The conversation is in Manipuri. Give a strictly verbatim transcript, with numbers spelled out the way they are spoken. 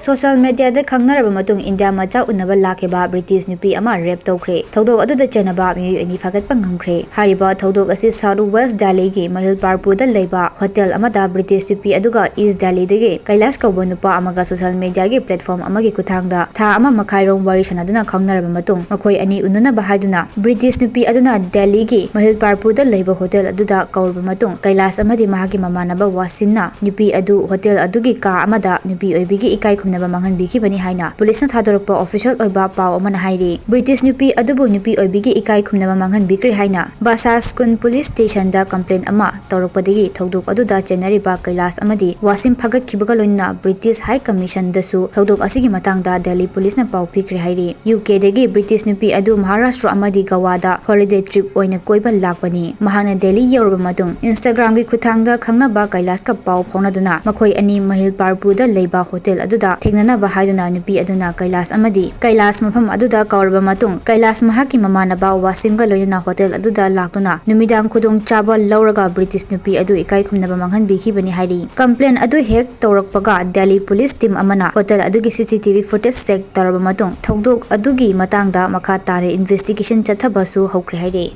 ꯁꯣꯁꯤꯌꯦꯜ ꯃꯤꯗꯤꯌꯥꯗ ꯈꯪꯅꯔꯕ ꯃꯇꯨꯡ ꯏꯟꯗꯤꯌꯥ ꯃꯆꯥ ꯎꯅꯕ ꯂꯥꯛꯈꯤꯕ ꯕ꯭ꯔꯤꯇꯤꯁ ꯅꯨꯄꯤ ꯑꯃ ꯔꯦꯞ ꯇꯧꯈ꯭ꯔꯦ꯫ ꯊꯧꯗꯣꯛ ꯑꯗꯨꯗ ꯆꯦꯟꯅꯕ ꯃꯤꯑꯣꯏ ꯑꯅꯤ ꯐꯥꯒꯠꯄ ꯉꯝꯈ꯭ꯔꯦ꯫ ꯍꯥꯏꯔꯤꯕ ꯊꯧꯗꯣꯛ ꯑꯁꯤ ꯁꯥꯎꯠ ꯋꯦꯁ ꯗꯦꯜꯂꯤꯒꯤ ꯃꯍꯤꯜꯄꯥꯔꯄꯨꯔꯗ ꯂꯩꯕ ꯍꯣꯇꯦꯜ ꯑꯃꯗ ꯕ꯭ꯔꯤꯇꯤꯁ ꯅꯨꯄꯤ ꯑꯗꯨꯒ ꯏꯁ ꯗꯦꯜꯂꯤꯗꯒꯤ ꯀꯩꯂꯥꯁ ꯀꯧꯕ ꯅꯨꯄꯥ ꯑꯃꯒ ꯁꯣꯁꯤꯌꯦꯜ ꯃꯤꯗꯤꯌꯥꯒꯤ ꯄ꯭ꯂꯦꯠꯐꯣꯝ ꯑꯃꯒꯤ ꯈꯨꯠꯊꯥꯡꯗ ꯊꯥ ꯑꯃ ꯃꯈꯥꯏꯔꯣꯝ ꯋꯥꯔꯤ ꯁꯥꯟꯅꯗꯨꯅ ꯈꯪꯅꯔꯕ ꯃꯇꯨꯡ ꯃꯈꯣꯏ ꯑꯅꯤ ꯎꯅꯅꯕ ꯍꯥꯏꯗꯨꯅ ꯕ꯭ꯔꯤꯇꯤꯁ ꯅꯨꯄꯤ ꯑꯗꯨꯅ ꯗꯦꯜꯂꯤꯒꯤ ꯃꯍꯤꯜꯄꯥꯔꯄꯨꯔꯗ ꯂꯩꯕ ꯍꯣꯇꯦꯜ ꯑꯗꯨꯗ ꯀꯧꯔꯕ ꯃꯇꯨꯡ ꯀꯩꯂꯥꯁ ꯑꯃꯗꯤ ꯃꯍꯥꯛꯀꯤ ꯃꯃꯥꯟꯅꯕ ꯋꯥꯁꯤꯝꯅ ꯅꯨꯄꯤ ꯑꯗꯨ ꯍꯣꯇꯦꯜ ꯑꯗꯨꯒꯤ ꯀꯥ ꯑꯃꯗ ꯅꯨꯄꯤ ꯑꯣꯏꯕꯤꯒꯤ ꯏꯀꯥꯏ ꯈꯨꯝꯅꯕ ꯃꯥꯡꯍꯟꯕꯤꯈꯤꯕꯅꯤ ꯍꯥꯏꯅ ꯄꯨꯂꯤꯁꯅ ꯊꯥꯗꯣꯔꯛꯄ ꯑꯣꯐꯤꯁꯤꯌꯦꯜ ꯑꯣꯏꯕ ꯄꯥꯎ ꯑꯃꯅ ꯍꯥꯏꯔꯤ꯫ ꯕ꯭ꯔꯤꯇꯤꯁ ꯅꯨꯄꯤ ꯑꯗꯨꯕꯨ ꯅꯨꯄꯤ ꯑꯣꯏꯕꯤꯒꯤ ꯏꯀꯥꯏ ꯈꯨꯝꯅꯕ ꯃꯥꯡꯍꯟꯕꯤꯈ꯭ꯔꯦ ꯍꯥꯏꯅ ꯕꯁꯥꯁ ꯀꯨꯟ ꯄꯨꯂꯤꯁ ꯁ꯭ꯇꯦꯁꯟꯗ ꯀꯝꯄ꯭ꯂꯦꯟ ꯑꯃ ꯇꯧꯔꯛꯄꯗꯒꯤ ꯊꯧꯗꯣꯛ ꯑꯗꯨꯗ ꯆꯦꯟꯅꯔꯤꯕ ꯀꯩꯂꯥꯁ ꯑꯃꯗꯤ ꯋꯥꯁꯤꯝ ꯐꯥꯒꯠꯈꯤꯕꯒ ꯂꯣꯏꯅꯅ ꯕ꯭ꯔꯤꯇꯤꯁ ꯍꯥꯏ ꯀꯃꯤꯁꯟꯗꯁꯨ ꯊꯧꯗꯣꯛ ꯑꯁꯤꯒꯤ ꯃꯇꯥꯡꯗ ꯗꯦꯜꯂꯤ ꯄꯨꯂꯤꯁꯅ ꯄꯥꯎ ꯄꯤꯈ꯭ꯔꯦ ꯍꯥꯏꯔꯤ꯫ ꯌꯨ ꯀꯦꯗꯒꯤ ꯕ꯭ꯔꯤꯇꯤꯁ ꯅꯨꯄꯤ ꯑꯗꯨ ꯃꯍꯥꯔꯥꯁꯇ꯭ꯔ ꯑꯃꯗꯤ ꯒꯋꯥꯗ ꯍꯣꯂꯤꯗꯦ ꯇ꯭ꯔꯤꯞ ꯑꯣꯏꯅ ꯀꯣꯏꯕ ꯂꯥꯛꯄꯅꯤ꯫ ꯃꯍꯥꯛꯅ ꯗꯦꯜꯂꯤ ꯌꯧꯔꯕ ꯃꯇꯨꯡ ꯏꯟꯁꯇꯥꯒ꯭ꯔꯥꯝꯒꯤ ꯈꯨꯠꯊꯥꯡꯗ ꯈꯪꯅꯕ ꯀꯩꯂꯥꯁꯀ ꯄꯥꯎ ꯐꯥꯎꯅꯗꯨꯅ ꯃꯈꯣꯏ ꯑꯅꯤ ꯃꯍꯤꯜꯄꯥꯔꯄꯨꯔꯗ ꯂꯩꯕ ꯍꯣꯇꯦꯜ ꯑꯗꯨꯗ ꯊꯦꯡꯅꯅꯕ ꯍꯥꯏꯗꯨꯅ ꯅꯨꯄꯤ ꯑꯗꯨꯅ ꯀꯩꯂꯥꯁ ꯑꯃꯗꯤ ꯀꯩꯂꯥꯁ ꯃꯐꯝ ꯑꯗꯨꯗ ꯀꯧꯔꯕ ꯃꯇꯨꯡ ꯀꯩꯂꯥꯁ ꯃꯍꯥꯛꯀꯤ ꯃꯃꯥꯟꯅꯕ ꯋꯥꯁꯤꯝꯒ ꯂꯣꯏꯅꯅ ꯍꯣꯇꯦꯜ ꯑꯗꯨꯗ ꯂꯥꯛꯇꯨꯅ ꯅꯨꯃꯤꯗꯥꯡ ꯈꯨꯗꯣꯡꯆꯥꯕ ꯂꯧꯔꯒ ꯕ꯭ꯔꯤꯇꯤꯁ ꯅꯨꯄꯤ ꯑꯗꯨ ꯏꯀꯥꯏ ꯈꯨꯝꯅꯕ ꯃꯥꯡꯍꯟꯕꯤꯈꯤꯕꯅꯤ ꯍꯥꯏꯔꯤ꯫ ꯀꯝꯄ꯭ꯂꯦꯟ ꯑꯗꯨ ꯍꯦꯛ ꯇꯧꯔꯛꯄꯒ ꯗꯦꯜꯂꯤ ꯄꯨꯂꯤꯁ ꯇꯤꯝ ꯑꯃꯅ ꯍꯣꯇꯦꯜ ꯑꯗꯨꯒꯤ ꯁꯤ C T V footage check ꯇꯧꯔꯕ ꯃꯇꯨꯡ ꯊꯧꯗꯣꯛ ꯑꯗꯨꯒꯤ ꯃꯇꯥꯡꯗ ꯃꯈꯥ ꯇꯥꯅ ꯏꯟꯚꯦꯁꯇꯤꯒꯦꯁꯟ ꯆꯠꯊꯕꯁꯨ ꯍꯧꯈ꯭ꯔꯦ ꯍꯥꯏꯔꯤ꯫